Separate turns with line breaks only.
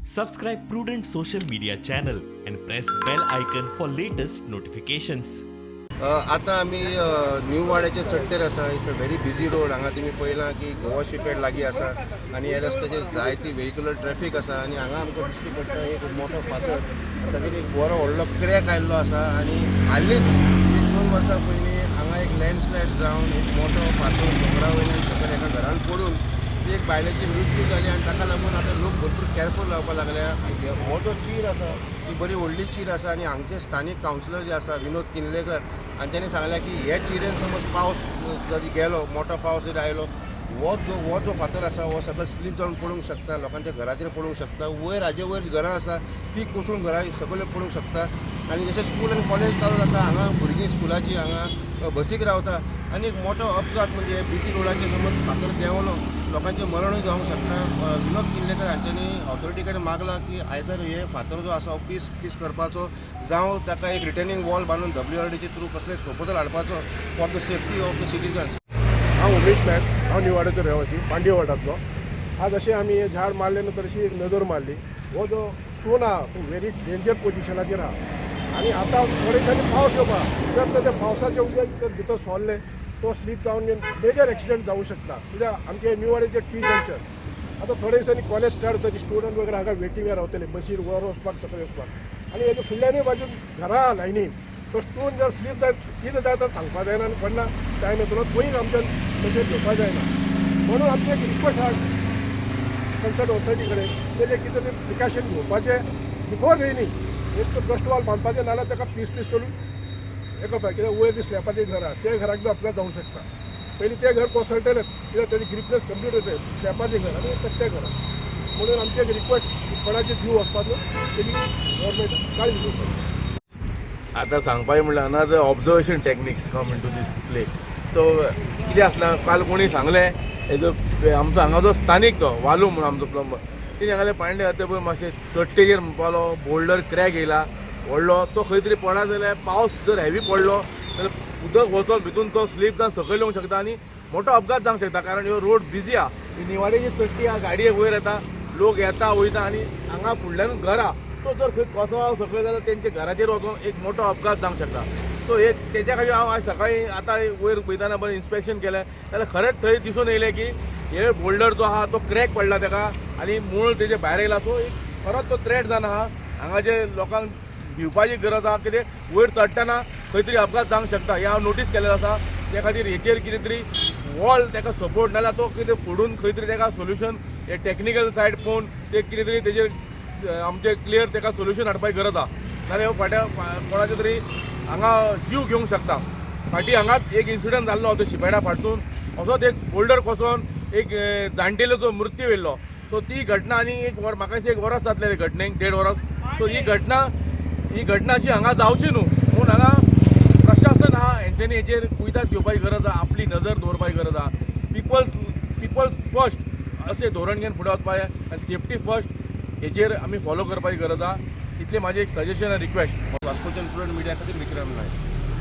Subscribe Prudent Social Media channel and press bell icon for latest notifications.
आतां आमी new वाड्याचे चडटेर आसा. It's a very busy road. हांगा तुमी पळयलां की गोवा शिपयार्ड लागीं आसा आनी ह्या रस्त्याचेर जायती व्हेहिक्युलर ट्रॅफीक आसा आनी हांगा आमकां दिश्टी पडटा एक मोठो फातर, ताचेर एक बरो व्हडलो क्रॅक आयिल्लो आसा आनी हालींच एक 2 वर्सां पयलीं हांगा एक लँडस्लायड जावन एक मोठो फातर दोंगरा वयल्यान सकयल एका घरान पडून एक बायलेची मृत्यू जाली आनी ताका लागून आतां लोक भरपूर कॅरफूल रावपाक लागल्या. हो जो चीर आसा ती बरी व्हडली चीर आसा आनी हांगचे स्थानीक कावन्सिलर जे आसा विनोद किनलेकर हांच्यांनी सांगलें की हे चिरेन समज पावस जरी गेलो, मोठो पावस जरी आयलो, हो जो फातर आसा हो सकयल स्लीप जावन पडूंक शकता, लोकांच्या घराचेर पडूंक शकता, वयर हाजे वयर घरां आसा ती कोसळून घरां सकयल पडूंक शकता. आनी जशें स्कूल आनी कॉलेज चालू जाता हांगा भुरगीं स्कुलाची हांगा बसीक रावता आनी एक मोठो अपघात म्हणजे बिजी रोडाचेर समज फातर देंवलो लोकांचें मरणूय जावंक शकता. विनोद किल्लेकर हांच्यांनी ऑथॉरिटी कडेन मागलां की आयदर हे फातर जो आसा हो पीस पीस करपाचो जावं ताका एक रिटर्निंग वॉल बांदून WRDचे थ्रू कसलें प्रपोजल हाडपाचो for the safety of the citizens.
हांव उमेश नायक, हांव निवाड्याचो रहिवासी, पांडे वार्डांतलो. आज अशें आमी हें झाड मारलें नंतर अशी एक नदर मारली, हो जो स्टोन आहा तो व्हेरी डेंजर पोजिशनाचेर आहा आनी आतां थोडे दिसांनी पावस येवपा, जर त्या पावसाचें उदक जर भितर सोल्लें तो स्लीप जावन मेजर एक्सिडंट जावं शकता. कित्याक आमचे निवाड्याचे टी जंक्शन आतां थोडे दिसांनी कॉलेज स्टार्ट जाता, स्टुडंट वगैरे हांगा वेटिंगार रावतले बसीर वर वचपाक सकयल वचपाक आनी हेजे फुडल्यानूय बाजून घरां लायनीन तो स्टोन जर स्लीप जायत कितें जाता सांगपा जायना आनी कोणा टायम येतलो खंय आमच्यान तशें घेवपा जायना. म्हणून आमचें एक रिक्वेस्ट आहा कन्सर्न ऑथॉरिटी कडेन तेजें कितें तरी प्रिकॉशन घेवपाचें बिफोर रेनी, एक तर डस्ट वॉल बांदपाचें नाजाल्यार ताका पीस पीस करून हें करपाक. कित्याक वयर बी स्लॅपाचें घर आहा ते घराक बी अपघात जावंक शकता. पयलीं तें घर कोसळटलेंच कित्याक तेजी ग्रिपनेस कंप्लीट वयता स्लॅपाचें घर आनी कच्चें घर आहा. म्हणून आमचें एक रिक्वेस्ट कोणाचें जीव वचपाक न्हू तेजी गव्हर्मेंट काळजी घेवपाक.
आतां सांगपाचें म्हणल्यार another observation techniques come into this play. So कितें आसलां काल कोणी सांगलें हेजो आमचो हांगा जो स्थानीक तो वालू म्हणून आमचो प्लंबर तिणें सांगलें पांडे आतां पळय मातशें चडटेचेर म्हणपालो बोल्डर क्रॅक येयला व्हडलो, तो खंय तरी पडा जाल्यार पावस जर हेवी पडलो जाल्यार उदक वचोन भितून तो स्लीप जावन सकयल येवंक शकता आनी मोठो अपघात जावंक शकता. कारण ह्यो रोड बिजी आहा, निवाड्याची चडटी आहा, गाडयेक वयर येता, लोक येता वयता आनी हांगा फुडल्यान घर आहा, तो जर खंय कोसळ्ळो सकयल जाल्यार तेंच्या घराचेर वचोन एक मोठो अपघात जावंक शकता. सो हे तेच्या खातीर हांव आज सकाळीं आतां वयर वयतना बरें इन्स्पेक्शन केलें जाल्यार खरेंच थंय दिसून येयलें की हे बोल्डर जो आहा तो क्रॅक पडला तेका आनी मूळ तेजे भायर येयला. सो एक खरोच तो थ्रेट जावन आहा हांगाचे लोकांक भिवपाची गरज आहा, कितें वयर चडटना खंय तरी अपघात जावंक शकता हें हांव नोटीस केल्लें आसा. त्या खातीर हेचेर कितें तरी वॉल तेका सपोर्ट नाजाल्यार तो कितें फोडून खंय तरी तेका सोल्युशन हे टॅक्निकल सायड पळोवन ते कितें तरी तेजेर आमचें क्लियर तेका सोल्युशन हाडपाची गरज आहा. नाजाल्यार फाट्या कोणाचो तरी हांगा जीव घेवंक शकता. फाटीं हांगाच एक इन्सिडंट जाल्लो तो शिपेडा फाटसून असोच एक बोल्डर कोसळून एक जाणटेल्याचो मृत्यू येयल्लो. सो ती घटना आनी एक वर म्हाका दिसता एक वरस जातलें घटनेक, 1.5 वरस. सो ही घटना अशी हांगा जावची न्हू म्हूण हांगा प्रशासन आहा हेंच्यांनी हेचेर कुयदाद घेवपाची गरज आहा, आपली नजर दवरपाची गरज आहा. पिपल्स फर्स्ट अशें धोरण घेवन फुडें वचपाक जाय आनी सेफ्टी फर्स्ट हेचेर आमी फॉलो करपाची गरज आहा. इतलें म्हाजें एक सजेशन आनी रिक्वेस्ट.
वास्कोच्यान प्रुडंट मिडिया खातीर विक्रम नायक.